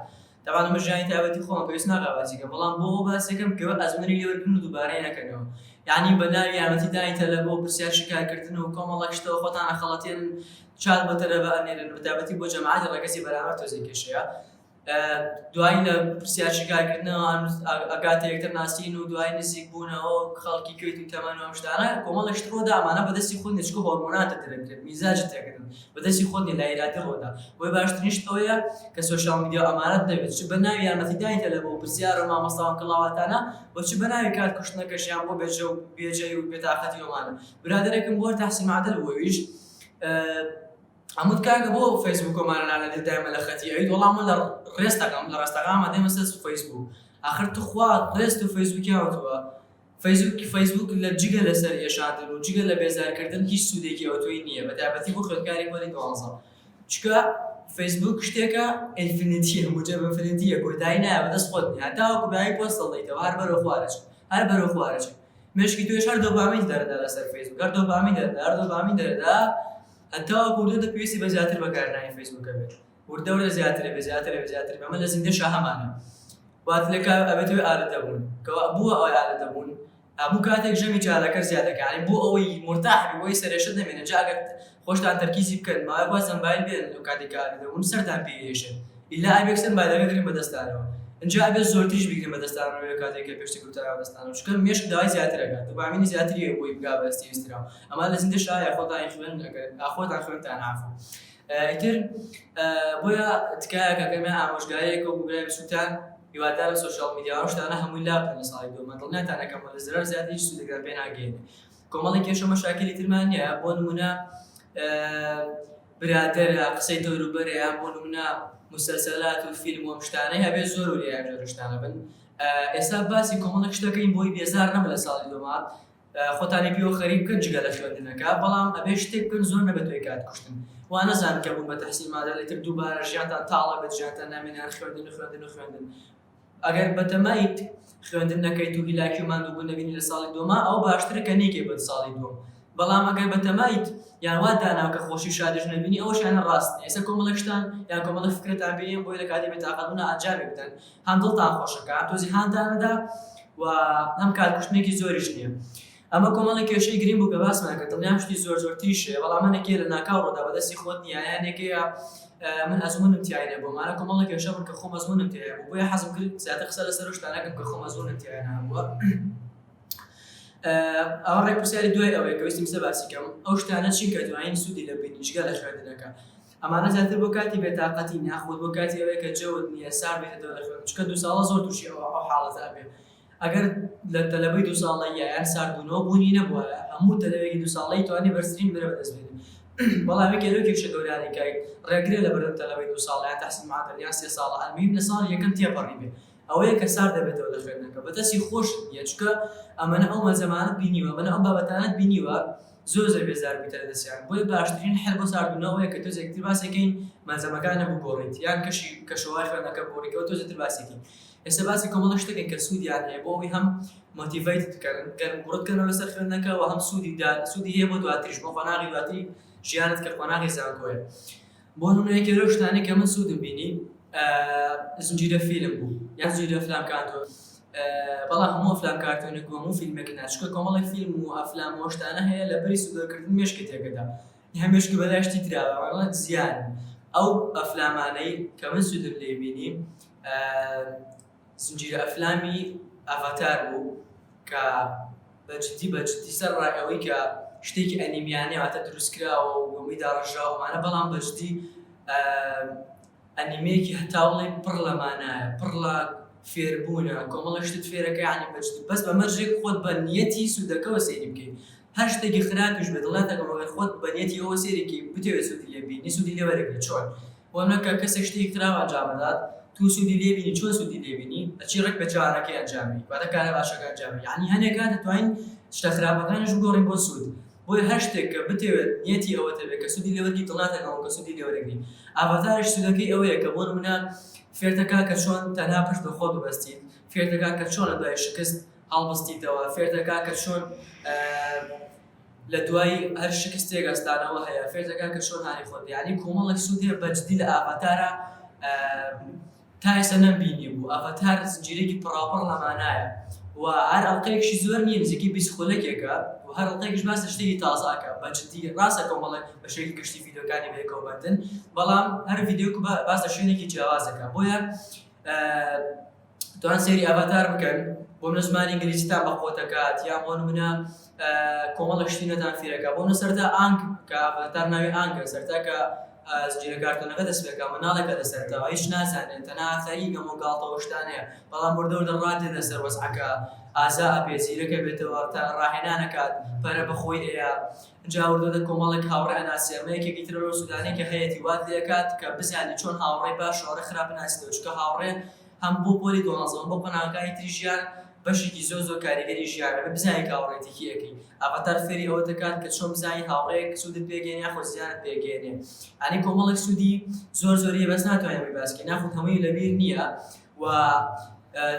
تەبعەن ئەمە ژیانی تایبەتی خۆمە پێویست ناکات باسی کەم، بەڵام بۆ ئەوە باسی دەکەم کە ئەزموونی لێ وەرگرن و دووبارەی نەکەنەوە. یانی بە ناوی یارمەتیدانی تەلەبە و پرسیار شیکارکردن و کۆمەڵێک شتەوە خۆتان ئەخەڵەتێنن، چات بۆ تەلەبە ئەنێرن، بەتایبەتی بۆ جەماعەتی ڕەگەزی بەرامبەر تۆزێک کێشەیە. دوایی لە پرسیار شیکارکردنەوە ئەگاتە یەکتر ناسین و دوای نزیک بوونەوە و خەڵکی کوێت و تەمەن و ئەم شتانە کۆمەڵێک شت ڕوودا ئەمانە بەدەستی خۆت نیە چونکە هۆرمۆناتە دەرەکرێت میزاجت تێکەدەن بەدەستی خۆت نیە لە ئیرادی ڕوودا بۆیە باشترین شت ئەوەیە کە social media و ئەمانەت نەبێت چ بە ناوی یارمەتیدانی تەلەبە و پرسیار و مامۆستا و کڵاواتانە و چ بە ناوی کات کوشتنەکەشیان بۆ بێجە و بێجەی و بێتاقەتی ئەوانە برادەرێکم بۆ تەحسین معادل بوو ئەویش ئەموت کاکە بۆ فەیسبووکۆمانە نانەدێت دایمە لە خەتی ئەویت وەڵام من لە ڕێستەکەم لە ڕێستەکانما دێمە سەر فەیسبووک ئاخر توخوا ڕێست و فەیسبووکیان وتووە فەیسبووکی فەیسبووک لە جگە لەسەر ئێشاندن و جگە لە بێزارکردن هیچ سوودێکی ئەوتۆی نییە بە تایبەتی بۆ خوێندکاری پۆلی دوانزە چونکە فەیسبووک شتێکە infinity یە موجەب infinity یە کۆتایی نایە بەدەست خۆت نییە هەتاوەکو بایی پۆست هەڵدەیتەوە هەر بەرەو خوارەچێ هەر بەرەو خوارەچێ مێشکی تۆش هەر دۆپامین دەردا لەسەر فەیسبووک هەر دۆپامین دەردا هەر دۆپامین دەردا هەتاوەکو وردە وردە پێویستی بە زیاتر بەکارهێنانی فەیسبووکە بێت وردە وردە زیاتر بێ زیاتر بێ زیاتر بێ ئەمە لە زیندەشا هەمانە وات لەکە ئەبێت ئەوێ ئالوودە بوون کەوا بووە ئەوەی ئالوودە بوون هەموو کاتێک ژەمی چالاکەر زیاد دەکات یانی بۆ ئەوەی مورتاح بی بۆی سەرێشەت نەمێنێ جا ئەگەر خۆشتان تەرکیزی بکەن ماوەیەک واز لە مبایل بێنن لەو کاتێک کە ئالوودە بوون سەرتان پێ ئێشێت ئیلا ئەبێ یەکسەر مبایلەکە گرن بەدەستانەوە ئینجا ئەبێ زۆرتریش بیگرن بەدەستانەوە لەو کاتێک کە پێشتر کەوتایەوە دەستانەوە چونکە مێشک داوای زیاتر ئەکات دۆپامینی زیاتری هەیە بۆی بگا بە هەستی ویستراو ئەمە لە زیندە شایە خۆتانی خوێن ئەگەر ئاخۆتان خوێنتان عەفو ئیتر بۆیە تکایە کاکەمە ئامۆژگاریەکە و برای بچووکتان هیوادارم social media و شتانە هەمووی لا بکەن لە ساڵی دووەم دڵنیاتان ئەکەم لە زەرەر زیاتر هیچ سوودێکتان پێ ناگەیەنێ کۆمەڵی کێشە مەشاکلی ترمان نییە بۆ نمونە برادەرە قسەی دەوروبەرە یان بۆ نمونە مسلسلات و فیلم و ئەم شتانەی هەبێ زۆر وریای جۆرە شتانە بن ئێستا باسی کۆمەڵێک شتەکەین بۆی بێزار نەبن لە ساڵی دووەما خۆتانی پێوە خەریک بکەن جگە لە خوێندنەکە بەڵام ئەبێ شتێک بکەن زۆر نەبێت تۆی کات کوشتن وا نەزان کە بوون بە تەحسیل مادە لەتر دووبارە ژیانتان تاڵە بێت ژیانتان نامێنێ هەر خوێندن و خوێندن و خوێندن ئەگەر بەتەمایت خوێندن نەکەیت و هیلاکی و ماندووبوون نەبینی لە ساڵی دووەما ئەوە باشترە کە نەیکەی بە ساڵی دووەم بەڵام ئەگەر بەتەمایت یان وا داناوە کە خۆشی و شادیش نەبینی ئەوەشیانە ڕاست نیە ئێستا کۆمەڵێک شتان یان کۆمەڵێک فکرەتان پێ یەن بۆیە لە کاتی بێتاقەت بوونا ئەنجامی بدەن هەم دڵتان خۆشەکە هەم تۆزی هانتان ئەدا و هەم کات کوشتنێکی زۆریش نییە ئەمە کۆمەڵێک کێشەی گرنگ بوو کە باسمان کرد دڵنیام شتی زۆر زۆر تریش هەیە بەڵام هەنێکێ لە ناکاو ڕوودا بەدەستی خۆت نییە یانێکەیە من ئەزمونم تیای نەبوو ئەمانە کۆمەڵێک کێشە بوون کە خۆم ئەزمونم تیای بوو بۆیە حەزم کرد زیاتر قسە لەسەر ئەو شتانە بکەم کە خۆم ئەزمونم تیای نەبووە ئەوە ڕێک پرسیاری دوای ئەوەیە کە ویستم سە باسی کەم ئەو شتانە چین کە دوایین سوودی لە بینی جگە لە خوێندنەکە ئەمانە زیاتر بۆ کاتی بێتاقەتی ناخۆت بۆ کاتی ئەوەیە کە جەوت نییە سار بێتەوە لە خوێن چونکە دوو ساڵە زۆر تووشی ئەو حاڵەتە ئەبێ ئەگەر لە تەلەبەی دوو ساڵەیە یان ساردبوونەوە بوونی نەبووایە هەموو تەلەبێکی دوو ساڵەی توانی بەرزترین نمرە بەدەست بێنێ بەڵام یەکێ لەو کێشە گەورانەی کە ڕێگرە لە بەردەم تەلەبەی دوو ساڵە یان تەحسیل معادل یان سێ ساڵە ئەلموهیم لە ساڵی یەکەم تێپەڕی بێ. ئەوەیە کە سارد دەبێتەوە لە خوێندنەکە بە دەستی خۆشت نییە چونکە ئەمەنە ئەو مەلزەمانەت بینیوە ئەمەنە ئەم بابەتانەت بینیوە زۆر زۆر بێزار بوویتە لە دەستیان بۆیە باشترین حل بۆ ساردبوونەوە ئەوەیە کە تۆزێک تر باسێکەین مەلزەمەکانە بگۆڕیت یان کەشی کەشوهەوای خوێندنەکە بگۆڕی کەەوە تۆزێ تر باسێکین ئێستا باسی کۆمەڵە شتێکن کە سوودیان هەیە بۆ ئەوەی هەم motivate بکەن گەرم گوڕت کەنەوە لەسەر خوێندنەکە و هەم سوودی دا سوودی هەیە بۆ دواتریش بۆ قۆناغی دواتری ژیانت کە قۆناغی زانکۆیە بۆ نمونە یەکێ لەو شتانەی کە من سوودم بینی زنجیرە فیلم بوو یان زنجیرە ئەفلام کارتۆن بەڵام هەموو ئەفلام کارتۆنێک و هەموو فیلمێک نا چونکە کۆمەڵێک فیلم و ئەفلام و شتانە هەیە لە بری سوودوەرکردن مێشکت تێکەدا هەم مێشکی بەلای شتی تراوە ئەوانە زیان ئەو ئەفلامانەی کە من سوودم لێ بینی زنجیرە ئەفلامی ئاڤاتار بوو کە بە جدی بە جدی سەر ڕای ئەوەی کە شتێکی ئەنیمیانەیە واتە دروستکراوە و هەمووی داڕێژراوە ئەمانە بەڵام بە جدی ئەنیمەیەکی هەتاوڵی پڕ لە مانایە پڕ لە فێربوونە کۆمەڵە شتت فێرەکە یعنی بە جدی بەس بە مەرجێک خۆت بە نیەتی سوودەکەوە سەیری بکەیت هەر شتێکی خراپیش بێت دڵنیاتەکەم ئەگەر خۆت بە نیەتی ئەوە سەیری کەی بتەوێت سوودی لێ بینی سوودی لێ وەرەگری چۆن بۆ نمونە کە کەسێک شتێکی خراپ ئەنجام ئەدات تو سوودی لێ بینی چۆن سوودی لێ بینی ئەچی ڕێک پێچەوانەکەی ئەنجام بی واتە کارە باشەکە ئەنجام بی یعنی هەنێک کات دەتوانین شتە خراپەکانیش بگۆڕین بۆ سوود بۆیە هەر شتێک کە بتەوێت نیەتی ئەوەت هەبێت کە سوودی لێ وەرگری دڵنیاتەکەمەوە کە سوودی لێ وەرەگری ئاڤاتاریش سوودەکەی ئەوەیە کە بۆ نمونە فێرتەکا کە چۆن تەنها پشت بە خۆت ببەستیت فێرتەکا کە چۆن لە دوای شکست هەڵبستیتەوە فێرتەکا کە چۆن لە دوای هەر شکستێک هەستانەوە هەیە فێرتەکا کە چۆن هانی خۆت یانی کۆمەڵێک سوود هەیە بە جدی لە ئاڤاتارا تا ئێستا نەمبینی بوو ئاڤاتار زنجیرێکی پڕاوپڕ لە مانایە و هەر ئەڵقەیەکشی زۆر نییە نزیکەی 20 خولەکێکە و هەر ئەڵقەیەکش باس لە شتێکی تازە ئەکا بە جدی ڕاستە کۆمەڵێک بە شێوەیەکی گشتی ڤیدیۆکانی بەیەکەوە بەندن بەڵام هەر ڤیدیۆک باس لە شوێنێکی جیاواز دەکا بۆیە توان سەیری ئاڤاتار بکەن بۆ منە زمانی ئینگلیزیتان بە قوتەکات یان بۆ نمونە کۆمەڵە شتی نوێتان فێرەکە بۆ منە سەرتا ئانگ کە ئاڤاتار ناوی ئانگە سەرتا کە زنجیرە کارتۆنەکە دەست پێکا مناڵێکە لەسەرتاوە هیچ نازانێت تەنها خەریک گەمە و گاڵتەوە شتانەیە بەڵام وردە وردە ڕادێتە سەر وەزعەکە ئازا ئەبێ زیرەکە بێتەوە تا ڕاهێنانەکات پەرە بەخۆی ئەیە جا وردە وردە کۆمەڵێک هاوڕێ ئەناسی ئەمە یەکێکی ترە لەو سوودانەی کە هەیەتی وات لێکات کە بزانی چۆن هاوڕێی باش و هاوڕێی خراپ بناسیتەوە چونکە هاوڕێ هەم بۆ پۆلی دوانزە هەم بۆ قۆناغەکانی تری ژیان بەشێکی زۆر زۆر کاریگەری ژیانە بێ بزانی کە هاوڕێتی کی ئەکەی ئاڤاتار فێری ئەوە دەکات کە چۆن بزانی هاوڕێیەک سوودت پێگەێنێ یاخود زیانت پێگەێنێ ئەنی کۆمەڵێک سوودی زۆر زۆریە بەس ناتوانین هەمووی باس بکەین ناخود هەمووی لەبیر نییە و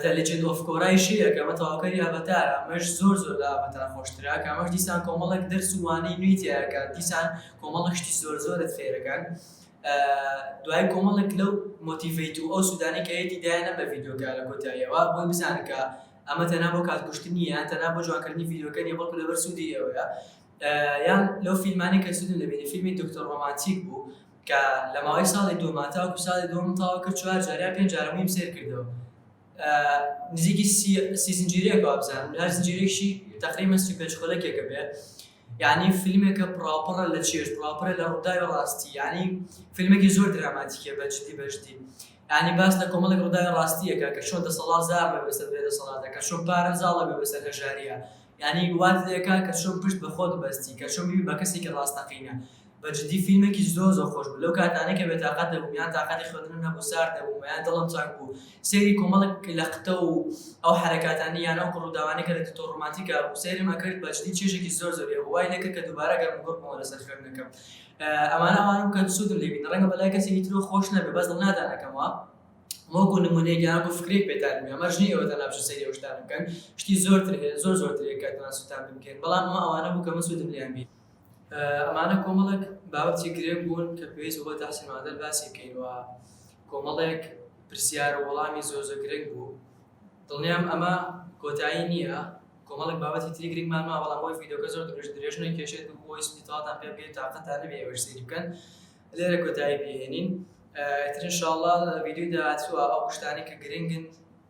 The Legend of Korra یش هەیە کە ئەمە تەواوکەری ئاڤاتارە ئەمەش زۆر زۆر لە ئاڤاتار خۆشترە کە ئەمەش دیسان کۆمەڵێک دەرس و وانەی نوێی تیایە کە دیسان کۆمەڵێک شتی زۆر زۆرت فێرەکەن دوای کۆمەڵێک لەو motivate و ئەو سوودانەی کە هەیەتی دایانە بە ڤیدیۆکە لە کۆتاییەوە بۆی بزانن کە ئەمە تەنها بۆ کات کوشتن نییە یان تەنها بۆ جوانکردنی ڤیدیۆکە نییە بەڵکو لەبەر سوودی ئێوەیە یان لەو فیلمانەی کە سوودم لێ بینی فیلمی دکتۆر ڕۆمانتیک بوو کە لە ماوەی ساڵی دووەما تاوەکو ساڵی دووەم تەواو کرد چوار جار یان پێنج جار هەموویم سەیر کردەوە نزیکی سی زنجیرەیەک وابزانم هەر زنجیرەیەکشی تقریبا 35 خولەکێکە بێ یعنی فیلمێکە پڕاوپڕە لە چێژ پڕاوپڕە لە ڕووداوی ڕاستی یعنی فیلمێکی زۆر دراماتیکە بە جدی بە جدی یعنی باس لە کۆمەڵێک ڕووداوی ڕاستیەکە کە چۆن دەسەڵات زاڵ بێ بەسەر بێ دەسەڵاتە کە چۆن پارە زاڵە بێ بەسەر هەژاریە یعنی وات لێکا کە چۆن پشت بە خۆت بەستی کە چۆن ببی بە کەسێکی ڕاستەقینە بە جدی فیلمێکی زۆر زۆر خۆش بوو لەو کاتانەی کە بێتاقەت دەبووم یان تاقەتی خوێندنم نەبوو سارد دەبووم یان دڵم چاک بوو سەیری کۆمەڵێک لەقتە و ئەو حەرەکاتانەی یان ئەو ڕووداوانەی کە لە دکتۆر ڕۆمانتیکا بوو سەیرم ئەکرد بە جدی چێژێکی زۆر زۆری هەبوو وای لێکرد کە دووبارە گەرموگوڕ بوومەوە لەسەر خوێندنەکەم ئەمانە ئەوانە بوو کە سوودم لێ بینی ڕەنگە بەلای کەسێکی ترەوە خۆش نەبێ بەس دڵنیاتان ئەکەمەوە وەکو نمونەیەک یان وەکو فکرێک پێتان بێ مەرج نییە ئێوە تەنها بچن سەیری ئەو شتانە بکەن شتی زۆرتر هەیە زۆر زۆرتر هەیە کە ئەتوانن سوودتان پێ بگەیەنن بەڵام ئەمە ئەوانە بوو کە من سوودم لێیان بینی ئەمانە کۆمەڵێک بابەتی گرنگ بوون کە پێویست بوو بۆ تەحسین معادل باسی بکەین و کۆمەڵێک پرسیار و وەڵامی زۆر زۆر گرنگ بوو دڵنیام ئەمە کۆتایی نییە کۆمەڵێک بابەتی تری گرنگمان ماوە بەڵام بۆی ڤیدیۆکە زۆر درێژ درێژ نەکێشێت و بۆی سوودی تەواوتان پێ بگەیت تاقەتان نەبێ ئێوەش سەیری بکەن لێرە کۆتایی پێهێنین ئیتر انشاءاللە لە ڤیدیۆی داهاتووە ئەو شتانەی کە گرنگن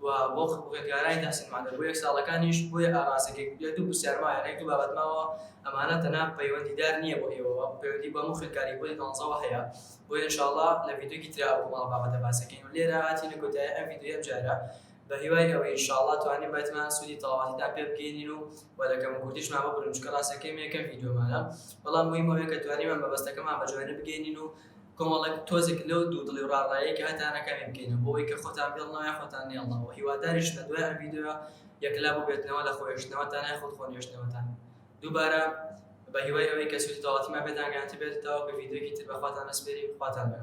و بۆ خوێندکارانی تەحسین معادل بۆ یەک ساڵەکانیش بۆیە ئاڕاستەکەی یەک دوو پرسیار ماوە یان یەک دوو بابەت ماوە ئەمانە تەنها پەیوەندیدار نییە بۆ ئێوەوە پەیوەندی بە هەموو خوێندکاری پۆلی دوانزەوە هەیە بۆیە انشاءاللە لە ڤیدیۆکی ترا ئەو کۆمەڵە بابەتە باسەکەین و لێرە هاتینە کۆتایی ئەم ڤیدیۆی ئەم جارە بە هیوای ئەوەی انشاءاللە توانیبێتمان سوودی تەواوەتیتان پێ بگەینین و و لە کەم و کورتیشمان ببورن چونکە ڕاستەکەی یەکەم ڤیدیۆمانە بەڵام مهم ئەوەیە کە توانیمان مەبەستەکەمان بە جوانی بگەینین و. کۆمەڵێک تۆزێک لەو دوو دڵی و ڕاڕایەی کە هەتانە کەمی بکەینەوە بۆ ئەوەی کە خۆتان بێڵنەوە یا خۆتان نێڵنەوە. هیواداریشم لە دوای ئەم ڤیدیۆیە یەکلا بووبێتنەوە لە خۆهێشتنەوەتان یاخود خۆنێشتنەوەتان. دووبارە بە هیوای ئەوەی کە سوودی تەواوەتیمان پێتان گەیاندبێت تاوەکو ڤیدیۆیەکی تر بە خواتان ئەسپێرین خواتان لەگەڵ.